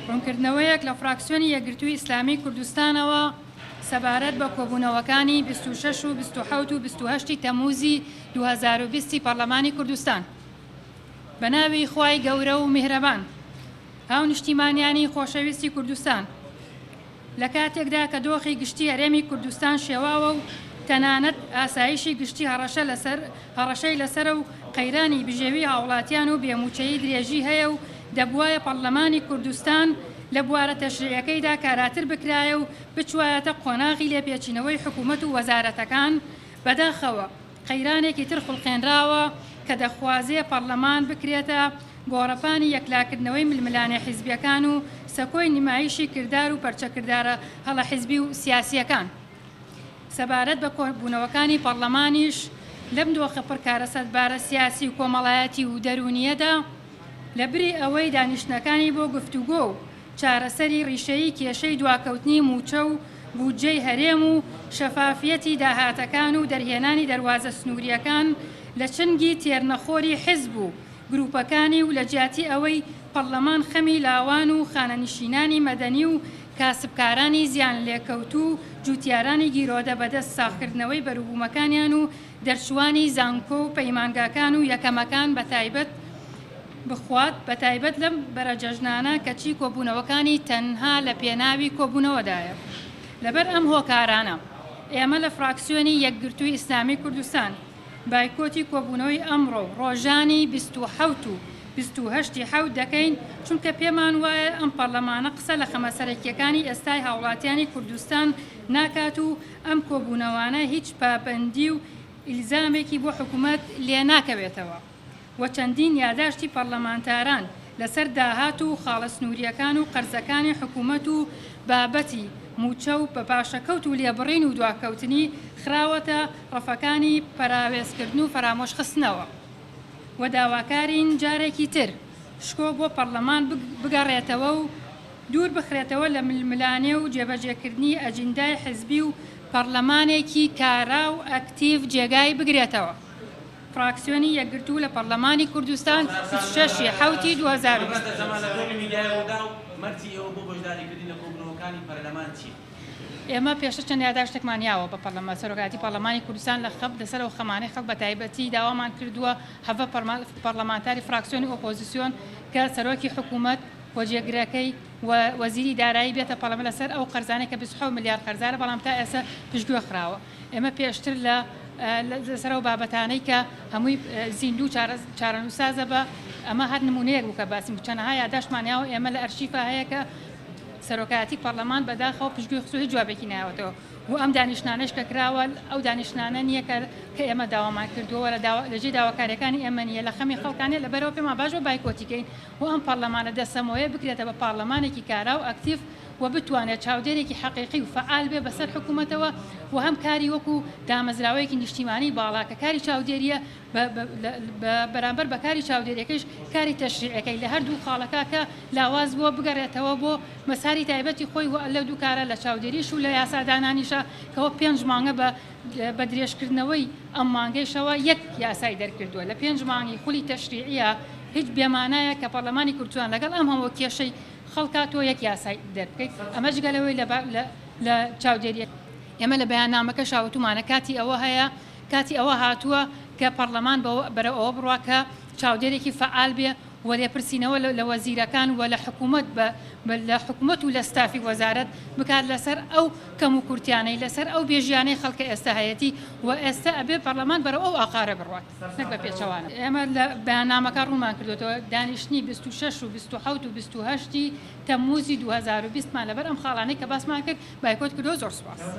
ڕوونکردنەوەیەک لە فراکسیۆنی یەکگرتووی ئیسلامیی کوردستانەوە سەبارەت بە کۆبوونەوەکانی 26 و 27 و 28 ی تەمووزی 2020 ی پەڕلەمانی کوردستان. بە ناوی خوای گەورە و میهرەبان. هاونیشتیمانیانی خۆشەویستی کوردستان. لە کاتێکدا کە دۆخی گشتی هەرێمی کوردستان شێواوە و تەنانەت ئاسایشی گشتی هەڕەشە لەسەر هەڕەشەی لەسەرە و قەیرانی بژێوی هاوڵاتیان و بێ مووچەیی درێژی هەیە و دەبوایە پەڕلەمانی کوردستان لە بوارە تەشریعیەکەیدا کاراتر بکرایە و بچوایەتە قۆناغی لێپێچینەوەی حکومەت و وەزارەتەکان، بەداخەوە قەیرانێکی تر خوڵقێنراوە کە دەخوازێ پەڕلەمان بکرێتە گۆڕەپانی یەکلاکردنەوەی ململانێ حیزبیەکان و سەکۆی نمایشی کردار و پەرچەکردارە هەڵە حیزبی و سیاسیەکان. سەبارەت بە کۆبوونەوەکانی پەڕلەمانیش لەم دۆخە پڕ کارەساتبارە سیاسی و کۆمەڵایەتی و دەروونییەدا، لە بری ئەوەی دانیشتنەکانی بۆ گفتوگۆ و چارەسەری ڕیشەیی کێشەی دواکەوتنی مووچە و بودجەی هەرێم و شەفافیەتی داهاتەکان و دەرهێنانی دەروازە سنوورییەکان لە چنگی تێرنەخۆری حیزب و گروپەکانی و لە جیاتی ئەوەی پەڕلەمان خەمی لاوان و خانەنشینانی مەدەنی و کاسبکارانی زیانلێکەوتوو و جوتیارانی گیرۆدە بەدەست ساغکردنەوەی بەروبوومەکانیان و دەرچووانی زانکۆ و پەیمانگاکان و یەکەمەکان بەتایبەت بخوات بەتایبەت لەم بەرە جەژنانە کەچی کۆبوونەوەکانی تەنها لە پێناوی کۆبوونەوەدایە لەبەر ئەم هۆکارانە ئێمە لە فراکسیۆنی یەکگرتووی ئیسلامی کوردستان بایکۆتی کۆبوونەوەی ئەمڕۆ و ڕۆژانی 27 و 28 ی حەوت دەکەین، چونکە پێمان وایە ئەم پەڕلەمانە قسە لە خەمە سەرەکییەکانی ئێستای هاوڵاتیانی کوردستان ناکات و ئەم کۆبوونەوانە هیچ پابەندی و ئیلزامێکی بۆ حکومەت لێناکەوێتەوە و چەندین یاداشتی پەڕلەمانتاران لەسەر داهات و خاڵە سنوورییەکان و قەرزەکانی حکوومەت و بابەتی مووچە و بە پاشەکەوت و لێبڕین و دواکەوتنی خراوەتە ڕەفەکانی پەراوێزکردن و فەرامۆشخستنەوە و داواکارین جارێکی تر شکۆ بۆ پەڕلەمان بگەڕێتەوە و دوور بخرێتەوە لە ململانێ و جێبەجێکردنی ئەجیندای حزبی و پەڕلەمانێکی کارا و ئەکتیڤ جێگای بگرێتەوە. فراکسیۆنی یەکگرتوو لە پەڕلەمانی کوردستان 26 ی حەوتی 2020. ئێمە پێشتر چەند یاداشتێکمان یاوە بە پەڕلەمان سەرۆکایەتی پەڕلەمانی کوردستان لە خەب لەسەر ئەو خەمانەی خەڵک بە تایبەتی داوامان کردووە حەڤە پەڕلەمانتاری فراکسیۆنی ئۆپۆزیسیۆن کە سەرۆکی حکوومەت و جێگرەکەی و وەزیری دارایی بێتە پەڕلەمان لەسەر ئەو قەرزانەی کە 27 ملیار قەرزارە بەڵام تا ئێستا پشتگوێ خراوە. ئێمە پێشتر لە لەسەر ئەو بابەتانەی کە هەمووی زیندوو چارەنووسسازە بە ئەمە هەر نموونەیەک بوو کە باسم چەنەها یاداشتمان یاوە ئێمە لە ئەرشیفا هەیە کە سەرۆکایەتی پەڕلەمان بەداخەوە پشتگوێی خستووە هیچ جوابێکی نایەوەتەوە و ئەم دانیشتنانەش کە کراوە ئەو دانیشتنانە نییە کە کە ئێمە داوامان کردووە لە داوا لە جێی داواکاریەکانی ئێمە نییە لە خەمی خەڵکانە لەبەرەوە پێمان باش بووە بایکۆتی کەین و ئەم پەڕلەمانە دەسەمۆیە بکرێتە بە پاڕلەمانێکی کارا و ئەکتیڤ و بتوانێت چاودێرێکی حەقیقی و فەعال بێ بەسەر حکوومەتەوە و هەم کاری وەکوو دامەزراوەیەکی نیشتیمانیی باڵا کە کاری چاودێرییە بە بەرامبەر بە کاری چاودێریەکەیش کاری تەشریعەکەی لە هەردوو خاڵەکە کە لاواز بووە بگەڕێتەوە بۆ مەساری تایبەتی خۆی و لەو دوو کارە لە چاودێریش و لە یاسادانانیشا کەوە پێنج مانگە بە بە درێژکردنەوەی ئەم مانگەیشەوە یەک یاسای دەرکردووە لە پێنج مانگی خولی تەشریعیە هیچ بێمانایە کە پەڕلەمانی کوردستان لەگەڵ ئەم هەموو کێشەی خەڵکا تۆ یەک یاسای دەربکەیت ئەمە جگە لەوەی لە لە چاودێریە. ئێمە لە بەیاننامەکەشا وتومانە کاتی ئەوە هەیە کاتی ئەوە هاتووە کە پەڕلەمان بەرەو ئەوە بڕوا کە چاودێرێکی فەعال بێ و لێپرسینەوە لە وەزیرەکان و لە حکوومەت بە لە حکوومەت و لە ستافی وەزارەت بکات لەسەر ئەو کەموکورتیانەی لەسەر ئەو بێژیانەی خەڵکە ئێستا هەیەتی و ئێستا ئەبێ پەڕلەمان بەرەو ئەو ئاقارە بڕوات نەک بە پێچەوانە. ئێمە لە بەیاننامەکە ڕوونمان کردۆتەوە دانیشتنی 26 و 27 و 28 ی تەممووزی 2020 مان لەبەر ئەم خاڵانەی کە باسمان کرد بایکۆت کردووە زۆر سوپاس.